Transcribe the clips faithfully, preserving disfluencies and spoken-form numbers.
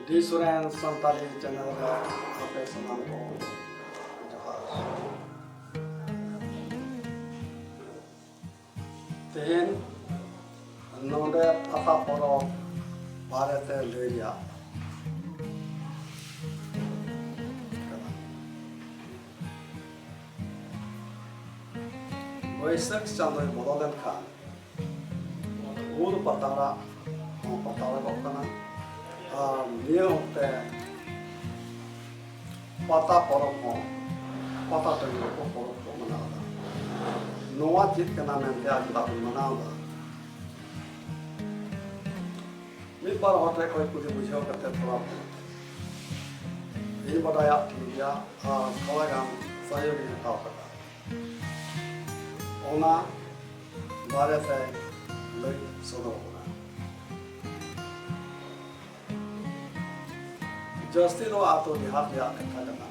ᱰᱤ Soren Santali channel ᱨᱮ ᱟᱯᱮ ᱥᱟᱱᱟᱢ ᱠᱚ ᱡᱚᱦᱟᱨ᱾ ᱛᱮᱦᱮᱧ ᱱᱚᱰᱮ ᱯᱟᱛᱟ ᱯᱚᱨᱚᱵᱽ ᱵᱟᱨᱮᱛᱮ ᱞᱟᱹᱭ ᱨᱮᱭᱟᱜ ᱠᱟᱱᱟ᱾ ᱵᱟᱹᱭᱥᱟᱹᱠᱷ ᱪᱟᱸᱫᱳᱭ ᱵᱚᱞᱚ ᱞᱮᱱᱠᱷᱟᱱ ᱩᱞ ᱯᱟᱛᱲᱟ ᱦᱚᱸ ᱯᱟᱛᱲᱟᱜᱚᱜ ᱠᱟᱱᱟ᱾ ᱟᱨ ᱱᱤᱭᱟᱹ ᱚᱠᱛᱮ ᱯᱟᱛᱟ ᱯᱚᱨᱚᱵᱽ ᱦᱚᱸ ᱯᱟᱛᱟ ᱴᱟᱺᱰᱤ ᱨᱮᱠᱚ ᱯᱚᱨᱚᱵᱽ ᱠᱚ ᱢᱟᱱᱟᱣ ᱮᱫᱟ᱾ ᱱᱚᱣᱟ ᱪᱮᱫ ᱠᱟᱱᱟ ᱢᱮᱱᱛᱮ ᱟᱨ ᱪᱮᱫᱟᱜ ᱵᱚᱱ ᱢᱟᱱᱟᱣ ᱮᱫᱟ? ᱢᱤᱫ ᱵᱟᱨ ᱦᱚᱲ ᱴᱷᱮᱱ ᱠᱷᱚᱱ ᱠᱩᱞᱤ ᱵᱩᱡᱷᱟᱹᱣ ᱠᱟᱛᱮ ᱛᱷᱚᱲᱟ ᱤᱧ ᱵᱟᱰᱟᱭᱟ, ᱴᱷᱤᱠ ᱜᱮᱭᱟ, ᱟᱨ ᱛᱷᱚᱲᱟ ᱜᱟᱱ ᱥᱟᱦᱟᱡᱽᱡᱚ ᱜᱤᱧ ᱦᱟᱛᱟᱣ ᱠᱟᱫᱟ᱾ ᱚᱱᱟ ᱵᱟᱨᱮᱛᱮ ᱞᱟᱹᱭ ᱥᱚᱫᱚᱨ ᱠᱟᱱᱟ᱾ ᱡᱟᱹᱥᱛᱤ ᱱᱚᱣᱟ ᱟᱛᱳ ᱰᱤᱦᱟᱛ ᱨᱮᱭᱟᱜ ᱠᱟᱛᱷᱟ ᱠᱟᱱᱟ᱾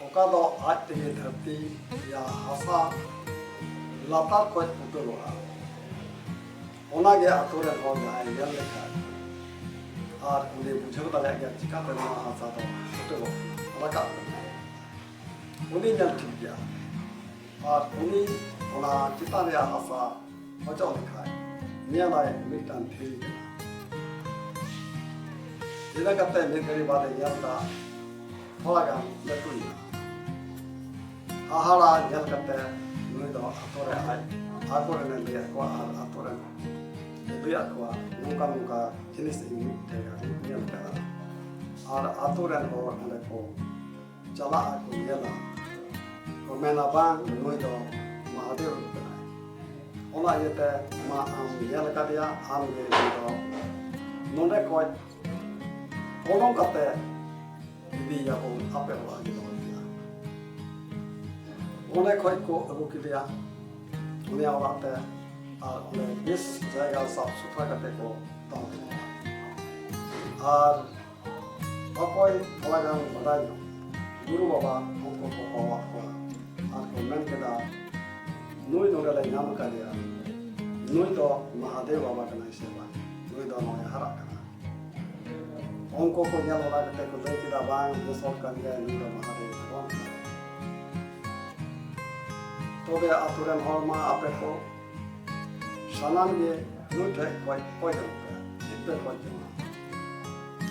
ᱚᱠᱟ ᱫᱚ ᱟᱡ ᱛᱮᱜᱮ ᱫᱷᱟᱹᱨᱛᱤ ᱨᱮᱭᱟᱜ ᱦᱟᱥᱟ ᱞᱟᱛᱟᱨ ᱠᱷᱚᱱ ᱯᱷᱩᱴᱟᱹᱞᱚᱜᱼᱟ᱾ ᱚᱱᱟᱜᱮ ᱟᱛᱳ ᱨᱮᱱ ᱦᱚᱲ ᱡᱟᱦᱟᱸᱭ ᱧᱮᱞ ᱞᱮᱠᱷᱟᱱ ᱟᱨ ᱩᱱᱤ ᱵᱩᱡᱷᱟᱹᱣ ᱫᱟᱲᱮᱭᱟᱜ ᱜᱮᱭᱟ ᱪᱤᱠᱟᱹᱛᱮ ᱱᱚᱣᱟ ᱦᱟᱥᱟ ᱫᱚ ᱯᱷᱩᱴᱟᱹᱞᱚᱜ ᱨᱟᱠᱟᱵ ᱠᱟᱱᱟ, ᱩᱱᱤ ᱧᱮᱞ ᱴᱷᱤᱠ ᱜᱮᱭᱟ᱾ ᱟᱨ ᱩᱱᱤ ᱚᱱᱟ ᱪᱮᱛᱟᱱ ᱨᱮᱭᱟᱜ ᱦᱟᱥᱟ ᱚᱪᱚᱜ ᱞᱮᱠᱷᱟᱡ ᱧᱮᱞᱟᱭ ᱢᱤᱫᱴᱟᱝ ᱫᱷᱤᱨᱤ ᱠᱟᱱᱟ᱾ ᱤᱱᱟᱹ ᱠᱟᱛᱮ ᱢᱤᱫ ᱜᱷᱟᱹᱲᱤ ᱵᱟᱫᱮ ᱧᱮᱞ ᱫᱟ ᱛᱷᱚᱲᱟ ᱜᱟᱱ ᱞᱟᱹᱴᱩᱭᱮᱱᱟ᱾ ᱦᱟᱦᱟᱲᱟ ᱧᱮᱞ ᱠᱟᱛᱮ ᱱᱩᱭ ᱫᱚ ᱟᱛᱳ ᱨᱮ ᱟᱡ ᱟᱠᱚ ᱨᱮᱱᱮ ᱞᱟᱹᱭᱟᱫ ᱠᱚᱣᱟ ᱟᱨ ᱟᱛᱳ ᱨᱮᱱ ᱞᱟᱹᱭᱟᱫ ᱠᱚᱣᱟ, ᱱᱚᱝᱠᱟ ᱱᱚᱝᱠᱟ ᱡᱤᱱᱤᱥ ᱤᱧ ᱢᱤᱫ ᱡᱟᱭᱜᱟ ᱨᱤᱧ ᱧᱮᱞ ᱠᱟᱫᱟ᱾ ᱟᱨ ᱟᱛᱳ ᱨᱮᱱ ᱦᱚᱲ ᱚᱸᱰᱮ ᱠᱚ ᱪᱟᱞᱟᱜ ᱟᱠᱚ ᱧᱮᱞᱟ, ᱠᱚ ᱢᱮᱱᱟ, ᱵᱟᱝ, ᱱᱩᱭ ᱫᱚ ᱢᱟᱦᱟᱫᱮᱵ ᱠᱟᱱᱟᱭ᱾ ᱚᱱᱟ ᱤᱭᱟᱹᱛᱮ ᱢᱟ ᱟᱢ ᱧᱮᱞ ᱟᱠᱟᱫᱮᱭᱟ, ᱟᱢ ᱜᱮ ᱱᱩᱭ ᱫᱚ ᱱᱚᱰᱮ ᱠᱷᱚᱡ ᱚᱰᱚᱝ ᱠᱟᱛᱮ ᱤᱫᱤᱭᱮᱭᱟᱵᱚᱱ ᱟᱯᱮ ᱚᱲᱟᱜ ᱜᱮ ᱫᱚᱦᱚ ᱠᱮᱭᱟ᱾ ᱚᱸᱰᱮ ᱠᱷᱚᱡ ᱠᱚ ᱟᱹᱜᱩ ᱠᱮᱫᱮᱭᱟ ᱩᱱᱤᱭᱟᱜ ᱚᱲᱟᱜ ᱛᱮ, ᱟᱨ ᱚᱸᱰᱮ ᱵᱮᱥ ᱡᱟᱭᱜᱟ ᱥᱟᱯ ᱥᱩᱛᱷᱨᱟ ᱠᱟᱛᱮ ᱠᱚ ᱫᱚᱦᱚ ᱠᱮᱫᱮᱭᱟ᱾ ᱟᱨ ᱚᱠᱚᱭ ᱛᱷᱚᱲᱟ ᱜᱟᱱ ᱵᱟᱰᱟᱭ ᱧᱚᱜ ᱜᱩᱨᱩ ᱵᱟᱵᱟ ᱩᱱᱠᱩ ᱠᱚ ᱦᱚᱦᱚᱣᱟᱫ ᱠᱚᱣᱟ ᱟᱨ ᱠᱚ ᱢᱮᱱ ᱠᱮᱫᱟ, ᱱᱩᱭ ᱱᱚᱰᱮ ᱞᱮ ᱧᱟᱢ ᱟᱠᱟᱫᱮᱭᱟ, ᱱᱩᱭ ᱫᱚ ᱢᱟᱦᱟᱫᱮᱣ ᱵᱟᱵᱟ ᱠᱟᱱᱟᱭ ᱥᱮ ᱵᱟᱝ, ᱱᱩᱭ ᱫᱚ ᱱᱚᱜᱼᱚᱭ ᱦᱟᱨᱟᱜ ᱠᱟᱱᱟ᱾ ᱩᱱᱠᱩ ᱠᱚ ᱧᱮᱞ ᱵᱟᱲᱟ ᱠᱟᱛᱮ ᱠᱚ ᱞᱟᱹᱭ ᱠᱮᱫᱟ, ᱵᱟᱝ, ᱵᱮᱥ ᱦᱚᱲ ᱠᱟᱱ ᱜᱮᱭᱟᱭ, ᱱᱩᱭ ᱫᱚ ᱢᱟᱦᱟᱫᱮᱣ ᱵᱟᱵᱟ ᱠᱟᱱᱟᱭ᱾ ᱛᱚᱵᱮ ᱟᱛᱳ ᱨᱮᱱ ᱦᱚᱲ ᱢᱟ ᱟᱯᱮ ᱠᱚ ᱥᱟᱱᱟᱢ ᱜᱮ ᱱᱩᱭ ᱴᱷᱮᱡ ᱠᱷᱚᱡ ᱠᱚᱭ ᱡᱚᱝ ᱯᱮ, ᱪᱮᱫ ᱯᱮ ᱠᱚᱭ ᱡᱚᱝᱟ?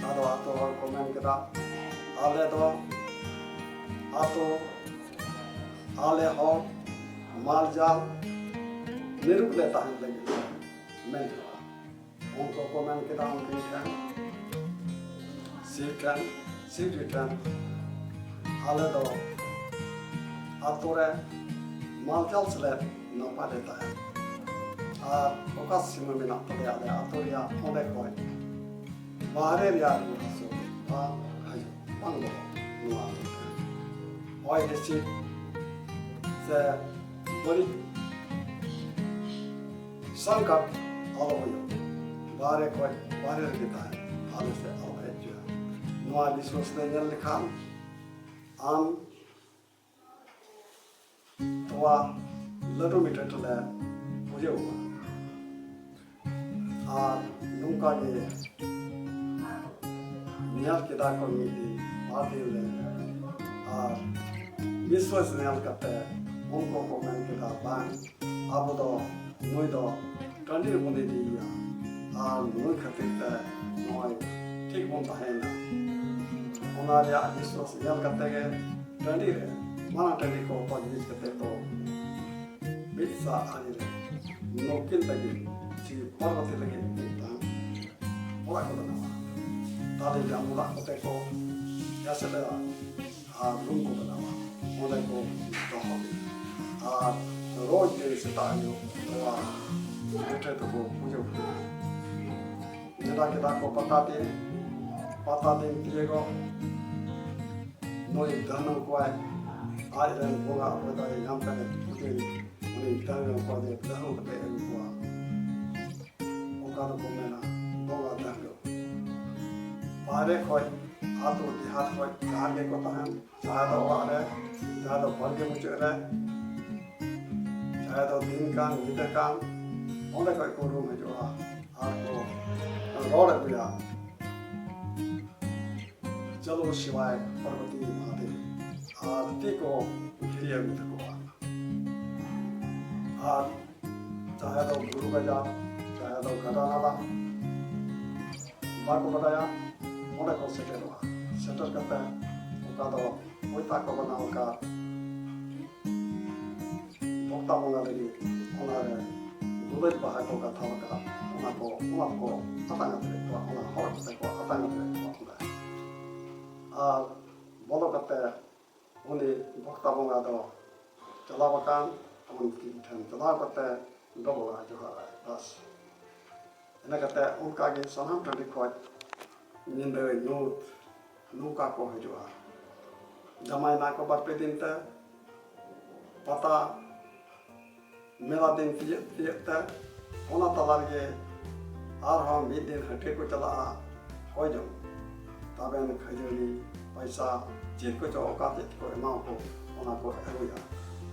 ᱟᱫᱚ ᱟᱛᱳ ᱦᱚᱲ ᱠᱚ ᱢᱮᱱ ᱠᱮᱫᱟ, ᱟᱞᱮ ᱫᱚ ᱟᱛᱳ, ᱟᱞᱮ ᱦᱚᱲ ᱢᱟᱞᱡᱟᱞ ᱱᱤᱨᱩᱯ ᱞᱮ ᱛᱟᱦᱮᱱ ᱞᱟᱹᱜᱤᱫ ᱢᱮᱱ ᱠᱮᱫᱟ᱾ ᱩᱱᱠᱩ ᱠᱚ ᱢᱮᱱ ᱠᱮᱫᱟ ᱩᱱᱠᱤᱱ ᱴᱷᱮᱱ, ᱥᱤᱵ ᱴᱷᱮᱱ, ᱥᱤᱵᱡᱤ ᱴᱷᱮᱱ, ᱟᱞᱮ ᱫᱚ ᱟᱛᱳ ᱨᱮ ᱢᱟᱞᱡᱟᱞ ᱥᱮᱞᱮᱫ ᱱᱟᱯᱟᱭ ᱞᱮ ᱛᱟᱦᱮᱱ᱾ ᱟᱨ ᱚᱠᱟ ᱥᱤᱢᱟᱹ ᱢᱮᱱᱟᱜ ᱛᱟᱞᱮᱭᱟ ᱟᱞᱮ ᱟᱛᱳ ᱨᱮᱭᱟᱜ, ᱚᱸᱰᱮ ᱠᱷᱚᱱ ᱵᱟᱦᱨᱮ ᱨᱮᱭᱟᱜ ᱨᱩᱣᱟᱹ ᱦᱟᱹᱥᱩ ᱵᱟᱝ ᱦᱤᱡᱩᱜ, ᱵᱟᱝ ᱵᱚᱞᱚᱜ ᱱᱚᱣᱟ ᱟᱛᱳ ᱨᱮ᱾ ᱦᱚᱭ ᱦᱤᱸᱥᱤᱫ ᱥᱮ ᱵᱟᱹᱲᱤᱡ ᱥᱚᱝᱠᱚᱴ ᱟᱞᱚ ᱦᱩᱭᱩᱜ, ᱵᱟᱦᱨᱮ ᱠᱷᱚᱱ ᱵᱟᱦᱨᱮ ᱨᱮᱜᱮ ᱛᱟᱦᱮᱱ, ᱟᱞᱮ ᱥᱮᱫ ᱟᱞᱚ ᱦᱮᱡ ᱦᱚᱪᱚᱭᱟ᱾ ᱱᱚᱣᱟ ᱵᱤᱥᱣᱟᱥ ᱞᱮ ᱧᱮᱞ ᱞᱮᱠᱷᱟᱱ ᱟᱢ ᱛᱚᱣᱟ ᱞᱟᱹᱰᱩ ᱢᱤᱴᱷᱟᱹ ᱴᱷᱮᱱ ᱞᱮ ᱯᱩᱡᱟᱹᱣᱟ᱾ ᱟᱨ ᱱᱚᱝᱠᱟ ᱜᱮ ᱧᱮᱞ ᱠᱮᱫᱟ ᱠᱚ ᱢᱤᱫ ᱫᱤᱱ, ᱵᱟᱨ ᱫᱤᱱ ᱨᱮ᱾ ᱟᱨ ᱵᱤᱥᱣᱟᱥ ᱧᱮᱞ ᱠᱟᱛᱮ ᱩᱱᱠᱩ ᱠᱚ ᱢᱮᱱ ᱠᱮᱫᱟ, ᱵᱟᱝ, ᱟᱵᱚ ᱫᱚ, ᱱᱩᱭ ᱫᱚ ᱴᱟᱺᱰᱤ ᱨᱮᱵᱚᱱ ᱤᱫᱤᱭᱮᱭᱟ᱾ ᱟᱨ ᱱᱩᱭ ᱠᱷᱟᱹᱛᱤᱨ ᱛᱮ ᱱᱚᱜᱼᱚᱭ ᱴᱷᱤᱠ ᱵᱚᱱ ᱛᱟᱦᱮᱸᱭᱮᱱᱟ᱾ ᱚᱱᱟ ᱨᱮᱭᱟᱜ ᱵᱤᱥᱣᱟᱥ ᱧᱮᱞ ᱠᱟᱛᱮ ᱜᱮ ᱴᱟᱺᱰᱤ ᱨᱮ, ᱢᱟᱨᱟᱝ ᱴᱟᱺᱰᱤ ᱠᱚ ᱛᱚᱡᱵᱤᱡ ᱠᱟᱛᱮ ᱠᱚ ᱢᱤᱫ ᱥᱟᱶ ᱟᱹᱨᱤ ᱨᱮ ᱱᱩᱠᱤᱱ ᱞᱟᱹᱜᱤᱫ ᱥᱨᱤ ᱯᱟᱨᱵᱚᱛᱤ ᱞᱟᱹᱜᱤᱫ ᱢᱤᱫᱴᱟᱝ ᱚᱲᱟᱜ ᱠᱚ ᱵᱮᱱᱟᱣᱟ᱾ ᱛᱟᱦᱞᱮ ᱡᱟᱢ ᱚᱲᱟᱜ ᱠᱚᱛᱮ ᱠᱚ ᱮᱥᱮᱫᱟ ᱟᱨ ᱨᱩᱢ ᱠᱚ ᱵᱮᱱᱟᱣᱟ, ᱚᱸᱰᱮ ᱠᱚ ᱫᱚᱦᱚ ᱠᱤᱱᱟ᱾ ᱟᱨ ᱨᱳᱡᱽ ᱫᱤᱱ ᱥᱮᱛᱟᱜ ᱦᱤᱞᱳᱜ ᱱᱚᱣᱟ ᱯᱤᱴᱷᱟᱹ ᱫᱚᱠᱚ ᱯᱩᱡᱟᱹ ᱯᱩᱡᱟᱹ ᱱᱮᱰᱟ ᱠᱮᱫᱟ ᱠᱚ ᱯᱟᱛᱟ ᱫᱤᱱ᱾ ᱯᱟᱛᱟ ᱫᱤᱱ ᱛᱤᱭᱳᱜᱚᱜ, ᱱᱩᱭ ᱫᱟᱹᱱᱩ ᱠᱚᱣᱟᱭ, ᱟᱡ ᱨᱮᱱ ᱵᱚᱸᱜᱟ ᱚᱠᱚᱭ ᱫᱚᱭ ᱧᱟᱢ ᱠᱟᱫᱮ ᱯᱩᱡᱟᱹᱨᱤ, ᱩᱱᱤ ᱫᱟᱹᱱᱩ ᱠᱚᱣᱟ ᱡᱮ ᱫᱟᱹᱱᱩ ᱠᱟᱛᱮ ᱟᱹᱜᱩ ᱠᱚᱣᱟ᱾ ᱚᱠᱟ ᱫᱚᱠᱚ ᱢᱮᱱᱟ ᱵᱚᱸᱜᱟ ᱫᱟᱹᱱᱩ᱾ ᱵᱟᱦᱨᱮ ᱠᱷᱚᱡ, ᱟᱛᱳ ᱰᱤᱦᱟᱛ ᱠᱷᱚᱡ ᱡᱟᱦᱟᱸ ᱜᱮᱠᱚ ᱛᱟᱦᱮᱱ, ᱡᱟᱦᱟᱸᱭ ᱫᱚ ᱚᱲᱟᱜ ᱨᱮ, ᱡᱟᱦᱟᱸᱭ ᱫᱚ ᱵᱟᱲᱜᱮ ᱢᱩᱪᱟᱹᱫ ᱨᱮ, ᱡᱟᱦᱟᱸᱭ ᱫᱚ ᱫᱤᱱ ᱠᱟᱱ, ᱧᱤᱫᱟᱹ ᱠᱟᱱ, ᱚᱸᱰᱮ ᱠᱷᱚᱡ ᱠᱚ ᱩᱰᱩᱝ ᱦᱤᱡᱩᱜᱼᱟ ᱟᱨ ᱠᱚ ᱨᱚᱲ ᱟᱹᱜᱩᱭᱟ, ᱪᱚᱞᱚ ᱥᱤᱵᱟᱭ ᱯᱟᱨᱵᱚᱛᱤ ᱢᱚᱦᱟᱫᱮᱵ, ᱟᱨ ᱛᱤ ᱠᱚ ᱜᱤᱲᱤ ᱟᱹᱜᱩ ᱛᱟᱠᱚᱣᱟ᱾ ᱟᱨ ᱪᱟᱦᱮ ᱫᱚ ᱵᱩᱨᱩ ᱜᱟᱡᱟᱲ, ᱪᱟᱦᱮ ᱫᱚ ᱜᱟᱰᱟ ᱱᱟᱞᱟ, ᱵᱟᱠᱚ ᱵᱟᱰᱟᱭᱟ, ᱚᱸᱰᱮ ᱠᱚ ᱥᱮᱴᱮᱨᱚᱜᱼᱟ᱾ ᱥᱮᱴᱮᱨ ᱠᱟᱛᱮ ᱚᱠᱟ ᱫᱚ ᱯᱚᱭᱛᱟ ᱠᱚ ᱵᱮᱱᱟᱣ ᱟᱠᱟᱫ ᱵᱷᱚᱠᱛᱟ ᱵᱚᱸᱜᱟ ᱞᱟᱹᱜᱤᱫ, ᱚᱱᱟᱨᱮ ᱜᱩᱞᱟᱹᱡ ᱵᱟᱦᱟ ᱠᱚ ᱜᱟᱛᱷᱟᱣ ᱟᱠᱟᱫ, ᱚᱱᱟ ᱠᱚ, ᱚᱱᱟ ᱠᱚ ᱟᱛᱟᱝ ᱟᱛᱮᱫ ᱠᱚᱣᱟ, ᱚᱱᱟ ᱦᱚᱨᱚᱜ ᱠᱟᱛᱮ ᱠᱚ ᱟᱛᱟᱝ ᱟᱛᱮᱫ ᱠᱚᱣᱟ ᱚᱸᱰᱮ᱾ ᱟᱨ ᱵᱚᱞᱚ ᱠᱟᱛᱮ ᱩᱱᱤ ᱵᱷᱚᱠᱛᱟ ᱵᱚᱸᱜᱟ ᱫᱚ ᱪᱟᱞᱟᱣ ᱟᱠᱟᱱ, ᱩᱱᱠᱤᱱ ᱴᱷᱮᱱ ᱪᱟᱞᱟᱣ ᱠᱟᱛᱮ ᱰᱚᱵᱚᱜᱼᱟ, ᱡᱚᱦᱟᱨᱟᱭ, ᱵᱟᱥ᱾ ᱤᱱᱟᱹ ᱠᱟᱛᱮ ᱚᱱᱠᱟ ᱜᱮ ᱥᱟᱱᱟᱢ ᱴᱟᱺᱰᱤ ᱠᱷᱚᱡ ᱧᱤᱫᱟᱹ ᱧᱩᱛ ᱱᱚᱝᱠᱟ ᱠᱚ ᱦᱤᱡᱩᱜᱼᱟ᱾ ᱡᱟᱢᱟᱭ ᱮᱱᱟ ᱠᱚ ᱵᱟᱨ ᱯᱮ ᱫᱤᱱ ᱛᱮ, ᱯᱟᱛᱟ ᱢᱮᱞᱟ ᱫᱤᱱ ᱛᱤᱭᱟᱹᱜ ᱛᱤᱭᱟᱹᱜ ᱛᱮ ᱚᱱᱟ ᱛᱟᱞᱟ ᱨᱮᱜᱮ ᱟᱨᱦᱚᱸ ᱢᱤᱫ ᱫᱤᱱ ᱦᱟᱹᱴᱤᱭᱟᱹ ᱠᱚ ᱪᱟᱞᱟᱜᱼᱟ᱾ ᱚᱠᱚᱭ ᱡᱚᱝ ᱛᱟᱵᱮᱱ, ᱠᱷᱟᱹᱡᱟᱹᱲᱤ, ᱯᱚᱭᱥᱟ, ᱪᱮᱫ ᱠᱚᱪᱚ ᱚᱠᱟ ᱪᱮᱫ ᱠᱚ ᱮᱢᱟ ᱠᱚ, ᱚᱱᱟ ᱠᱚ ᱟᱹᱜᱩᱭᱟ᱾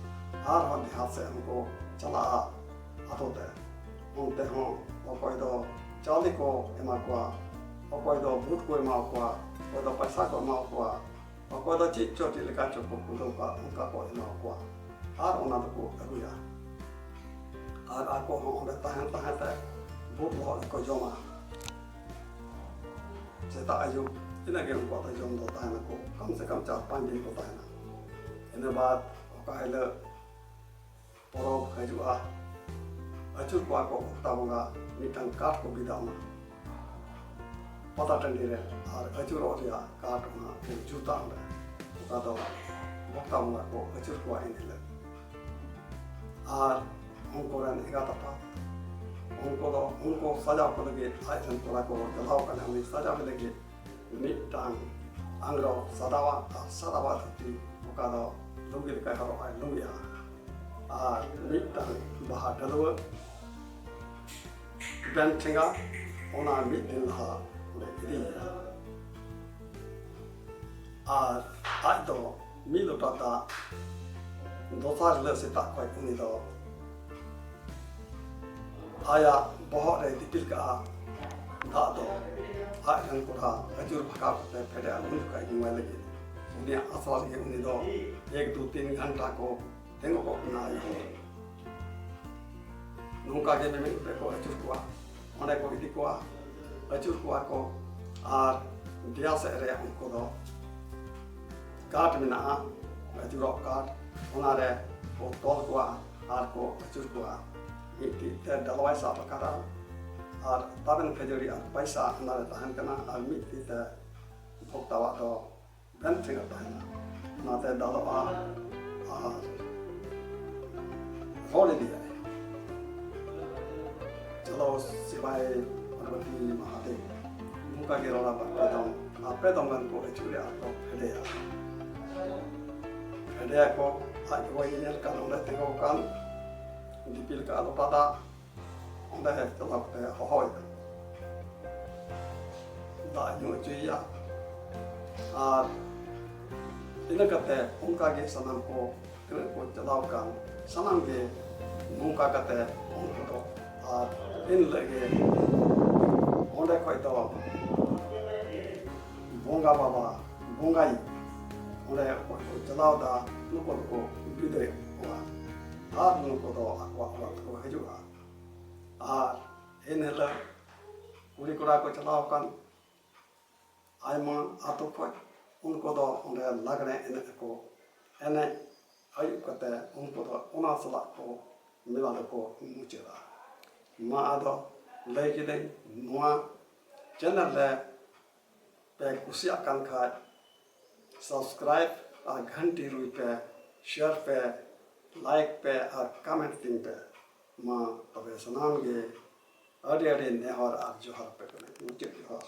ᱟᱨᱦᱚᱸ ᱰᱤᱦᱟᱛ ᱥᱮᱫ ᱦᱚᱸᱠᱚ ᱪᱟᱞᱟᱜᱼᱟ ᱟᱛᱳ ᱛᱮ᱾ ᱚᱱᱛᱮ ᱦᱚᱸ ᱚᱠᱚᱭ ᱫᱚ ᱪᱟᱣᱞᱮ ᱠᱚ ᱮᱢᱟ ᱠᱚᱣᱟ, ᱚᱠᱚᱭ ᱫᱚ ᱵᱩᱴ ᱠᱚ ᱮᱢᱟ ᱠᱚᱣᱟ, ᱚᱠᱚᱭ ᱫᱚ ᱯᱚᱭᱥᱟ ᱠᱚ ᱮᱢᱟ ᱠᱚᱣᱟ, ᱚᱠᱚᱭ ᱫᱚ ᱪᱮᱫ ᱪᱚ ᱪᱮᱫ ᱞᱮᱠᱟ ᱪᱚ ᱠᱚ ᱠᱩᱞᱟᱹᱣ ᱠᱚᱣᱟ, ᱚᱱᱠᱟ ᱠᱚ ᱮᱢᱟ ᱠᱚᱣᱟ ᱟᱨ ᱚᱱᱟ ᱫᱚᱠᱚ ᱟᱹᱜᱩᱭᱟ᱾ ᱟᱨ ᱟᱠᱚ ᱦᱚᱸ ᱚᱸᱰᱮ ᱛᱟᱦᱮᱸ ᱛᱟᱦᱮᱸ ᱛᱮ ᱵᱩᱴ ᱞᱚᱦᱚᱫ ᱜᱮᱠᱚ ᱡᱚᱢᱟ᱾ ᱥᱮᱛᱟᱜ ᱟᱹᱭᱩᱵ ᱤᱱᱟᱹᱜᱮ ᱩᱱᱠᱩᱣᱟᱜ ᱫᱚ ᱡᱚᱢ ᱫᱚ ᱛᱟᱦᱮᱱᱟᱠᱚ, ᱠᱚᱢ ᱥᱮ ᱠᱚᱢ ᱪᱟᱨ ᱯᱟᱸᱪ ᱫᱤᱱ ᱠᱚ ᱛᱟᱦᱮᱱᱟ᱾ ᱤᱱᱟᱹ ᱵᱟᱫ ᱚᱠᱟ ᱦᱤᱞᱳᱜ ᱯᱚᱨᱚᱵᱽ ᱦᱤᱡᱩᱜᱼᱟ, ᱟᱹᱪᱩᱨ ᱠᱚᱣᱟ ᱠᱚ ᱵᱷᱚᱠᱛᱟ ᱵᱚᱸᱜᱟ, ᱢᱤᱫᱴᱟᱝ ᱠᱟᱴ ᱠᱚ ᱵᱤᱫᱟ ᱚᱱᱟ ᱯᱟᱛᱟ ᱴᱟᱺᱰᱤ ᱨᱮ, ᱟᱨ ᱟᱹᱪᱩᱨᱚᱜ ᱨᱮᱭᱟᱜ ᱠᱟᱴ ᱚᱱᱟ ᱠᱚ ᱡᱩᱛᱟ ᱚᱸᱰᱮ᱾ ᱚᱠᱟ ᱫᱚ ᱵᱷᱚᱠᱛᱟ ᱵᱚᱸᱜᱟ ᱠᱚ ᱟᱹᱪᱩᱨ ᱠᱚᱣᱟ ᱮᱱ ᱦᱤᱞᱳᱜ᱾ ᱟᱨ ᱩᱱᱠᱩ ᱨᱮᱱ ᱮᱸᱜᱟᱛ ᱟᱯᱟᱛ, ᱩᱱᱠᱩ ᱫᱚ, ᱩᱱᱠᱩ ᱥᱟᱡᱟᱣ ᱠᱚ ᱞᱟᱹᱜᱤᱫ ᱟᱡ ᱨᱮᱱ ᱠᱚᱲᱟ ᱠᱚ ᱪᱟᱞᱟᱣ ᱠᱟᱱᱟ ᱩᱱᱤ ᱥᱟᱡᱟᱣ ᱞᱟᱹᱜᱤᱫ᱾ ᱢᱤᱫᱴᱟᱝ ᱟᱝᱨᱚᱯ ᱥᱟᱫᱟᱣᱟᱜ ᱟᱨ ᱥᱟᱫᱟᱣᱟᱜ ᱫᱷᱩᱛᱤ, ᱚᱠᱟ ᱫᱚ ᱞᱩᱝᱜᱤ ᱞᱮᱠᱟᱭ ᱦᱚᱨᱚᱜᱼᱟᱭ, ᱞᱩᱝᱜᱤᱜᱼᱟ, ᱟᱨ ᱢᱤᱫᱴᱟᱝ ᱵᱟᱦᱟ ᱰᱟᱹᱞᱣᱟᱹ ᱵᱮᱱ ᱴᱷᱮᱸᱜᱟ, ᱚᱱᱟ ᱢᱤᱫ ᱫᱤᱱ ᱞᱟᱦᱟ ᱚᱸᱰᱮ ᱤᱫᱤᱭᱮᱭᱟ᱾ ᱟᱨ ᱟᱡ ᱫᱚ ᱢᱤᱫ ᱞᱚᱴᱟ ᱫᱟᱜ ᱫᱚᱥᱟᱨ ᱦᱤᱞᱳᱜ ᱥᱮᱛᱟᱜ ᱠᱷᱚᱱ ᱩᱱᱤ ᱫᱚ ᱟᱭᱟᱜ ᱵᱚᱦᱚᱜ ᱨᱮ ᱫᱤᱯᱤᱞ ᱠᱟᱜᱼᱟ ᱫᱟᱜ ᱫᱚ ᱟᱡ ᱨᱮᱱ ᱠᱚᱲᱟ ᱟᱹᱪᱩᱨ ᱵᱷᱟᱜᱟᱣ ᱠᱟᱛᱮ ᱯᱷᱮᱰᱮᱜᱼᱟ, ᱩᱱ ᱡᱚᱠᱷᱟᱡ ᱧᱩᱣᱟᱭ ᱞᱟᱹᱜᱤᱫ᱾ ᱩᱱᱤᱭᱟᱜ ᱟᱥᱨᱟ ᱨᱮᱜᱮ ᱩᱱᱤ ᱫᱚ ᱮᱠ ᱫᱩ ᱛᱤᱱ ᱜᱷᱚᱱᱴᱟ ᱠᱚ ᱛᱮᱸᱜᱚ ᱠᱚᱜ ᱠᱟᱱᱟ ᱟᱭᱳ ᱦᱚᱲ᱾ ᱱᱚᱝᱠᱟ ᱜᱮ ᱢᱤᱢᱤᱫ ᱜᱚᱴᱮᱡ ᱠᱚ ᱟᱹᱪᱩᱨ ᱠᱚᱣᱟ, ᱚᱸᱰᱮ ᱠᱚ ᱤᱫᱤ ᱠᱚᱣᱟ, ᱟᱹᱪᱩᱨ ᱠᱚᱣᱟ ᱠᱚ᱾ ᱟᱨ ᱫᱮᱭᱟ ᱥᱮᱫ ᱨᱮ ᱩᱱᱠᱩ ᱫᱚ ᱠᱟᱴ ᱢᱮᱱᱟᱜᱼᱟ, ᱟᱹᱪᱩᱨᱚᱜ ᱠᱟᱴ, ᱚᱱᱟ ᱨᱮ ᱠᱚ ᱛᱚᱞ ᱠᱚᱣᱟ ᱟᱨ ᱠᱚ ᱟᱹᱪᱩᱨ ᱠᱚᱣᱟ᱾ ᱢᱤᱫ ᱛᱤ ᱛᱮ ᱰᱟᱞᱣᱟᱭ ᱥᱟᱵ ᱟᱠᱟᱫᱟ ᱟᱨ ᱛᱟᱵᱮᱱ ᱠᱷᱟᱹᱡᱟᱹᱲᱤ ᱟᱨ ᱯᱟᱭᱥᱟ ᱚᱱᱟ ᱨᱮ ᱛᱟᱦᱮᱱ ᱠᱟᱱᱟ ᱟᱨ ᱢᱤᱫ ᱛᱤ ᱛᱮ ᱵᱷᱚᱠᱛᱟᱣᱟᱜ ᱫᱚ ᱵᱮᱱ ᱴᱷᱮᱱ ᱛᱟᱦᱮᱱᱟ, ᱚᱱᱟᱛᱮ ᱫᱟᱞᱚᱜᱼᱟ᱾ ᱟᱨ ᱨᱚᱲ ᱤᱫᱤᱭᱟᱭ, "ᱪᱚᱞᱚ ᱥᱤᱵᱟᱭ ᱯᱟᱨᱵᱚᱛᱤ ᱢᱚᱦᱟᱫᱮᱵ", ᱱᱚᱝᱠᱟ ᱜᱮ ᱨᱚᱲᱟ ᱵᱟᱨ ᱯᱮ ᱫᱚᱢ, ᱟᱨ ᱯᱮ ᱫᱚᱢ ᱜᱟᱱ ᱠᱚ ᱟᱹᱪᱩᱨᱮᱭᱟ ᱟᱨ ᱠᱚ ᱯᱷᱮᱰᱮᱭᱟ᱾ ᱯᱷᱮᱰᱮᱭᱟᱠᱚ, ᱟᱡ ᱜᱚᱜᱚᱭ ᱧᱮᱧᱮᱞ ᱠᱟᱱ ᱚᱸᱰᱮ ᱛᱤᱸᱜᱩ ᱟᱠᱟᱱ ᱫᱤᱯᱤᱞ ᱠᱟᱜ ᱞᱚᱴᱟ ᱫᱟᱜ, ᱚᱸᱰᱮ ᱪᱟᱞᱟᱣ ᱠᱟᱛᱮ ᱦᱚᱦᱚᱭᱟ, ᱫᱟᱜ ᱧᱩ ᱦᱚᱪᱚᱭᱮᱭᱟ᱾ ᱟᱨ ᱤᱱᱟᱹ ᱠᱟᱛᱮ ᱚᱱᱠᱟ ᱜᱮ ᱥᱟᱱᱟᱢ ᱠᱚ ᱛᱤᱱᱟᱹᱜ ᱠᱚ ᱪᱟᱞᱟᱣ ᱟᱠᱟᱱ ᱥᱟᱱᱟᱢ ᱜᱮ ᱱᱚᱝᱠᱟ ᱠᱟᱛᱮ ᱩᱱᱠᱩ ᱫᱚ ᱟᱨ ᱮᱱ ᱦᱤᱞᱳᱜ ᱜᱮ ᱚᱸᱰᱮ ᱠᱷᱚᱡ ᱫᱚ ᱵᱚᱸᱜᱟ ᱵᱟᱵᱟ, ᱵᱚᱸᱜᱟᱭᱤᱡ ᱚᱸᱰᱮ ᱚᱠᱚᱭ ᱠᱚ ᱪᱟᱞᱟᱣ ᱮᱫᱟ ᱱᱩᱠᱩ ᱫᱚᱠᱚ ᱵᱤᱫᱟᱹᱭ ᱠᱚᱣᱟ ᱟᱨ ᱱᱩᱠᱩ ᱫᱚ ᱟᱠᱚᱣᱟᱜ ᱚᱲᱟᱜ ᱛᱮᱠᱚ ᱦᱤᱡᱩᱜᱼᱟ᱾ ᱟᱨ ᱮᱱ ᱦᱤᱞᱳᱜ ᱠᱩᱲᱤ ᱠᱚᱲᱟ ᱠᱚ ᱪᱟᱞᱟᱣ ᱟᱠᱟᱱ ᱟᱭᱢᱟ ᱟᱛᱳ ᱠᱷᱚᱡ, ᱩᱱᱠᱩ ᱫᱚ ᱚᱸᱰᱮ ᱞᱟᱜᱽᱲᱮ ᱮᱱᱮᱡ ᱟᱠᱚ᱾ ᱮᱱᱮᱡ ᱟᱹᱭᱩᱵ ᱠᱟᱛᱮ ᱩᱱᱠᱩ ᱫᱚ ᱚᱱᱟ ᱥᱟᱞᱟᱜ ᱠᱚ ᱢᱮᱞᱟ ᱫᱚᱠᱚ ᱢᱩᱪᱟᱹᱫᱟ᱾ ᱢᱟ ᱟᱫᱚ ᱞᱟᱹᱭ ᱠᱤᱫᱟᱹᱧ, ᱱᱚᱣᱟ ᱪᱮᱱᱮᱞ ᱨᱮ ᱯᱮ ᱠᱩᱥᱤᱭᱟᱜ ᱠᱟᱱ ᱠᱷᱟᱡ ᱥᱟᱵᱥᱠᱨᱟᱭᱤᱵ ᱟᱨ ᱜᱷᱟᱱᱴᱤ ᱨᱩᱭ ᱯᱮ, ᱥᱮᱭᱟᱨ ᱯᱮ, ᱞᱟᱭᱤᱠ ᱯᱮ ᱟᱨ ᱠᱚᱢᱮᱱᱴ ᱛᱤᱧ ᱯᱮ᱾ ᱢᱟ ᱛᱚᱵᱮ ᱥᱟᱱᱟᱢ ᱜᱮ ᱟᱹᱰᱤ ᱟᱹᱰᱤ ᱱᱮᱦᱚᱨ ᱟᱨ ᱡᱚᱦᱟᱨ ᱯᱮ ᱠᱟᱱᱟ᱾ ᱢᱩᱪᱟᱹᱫ ᱡᱚᱦᱟᱨ᱾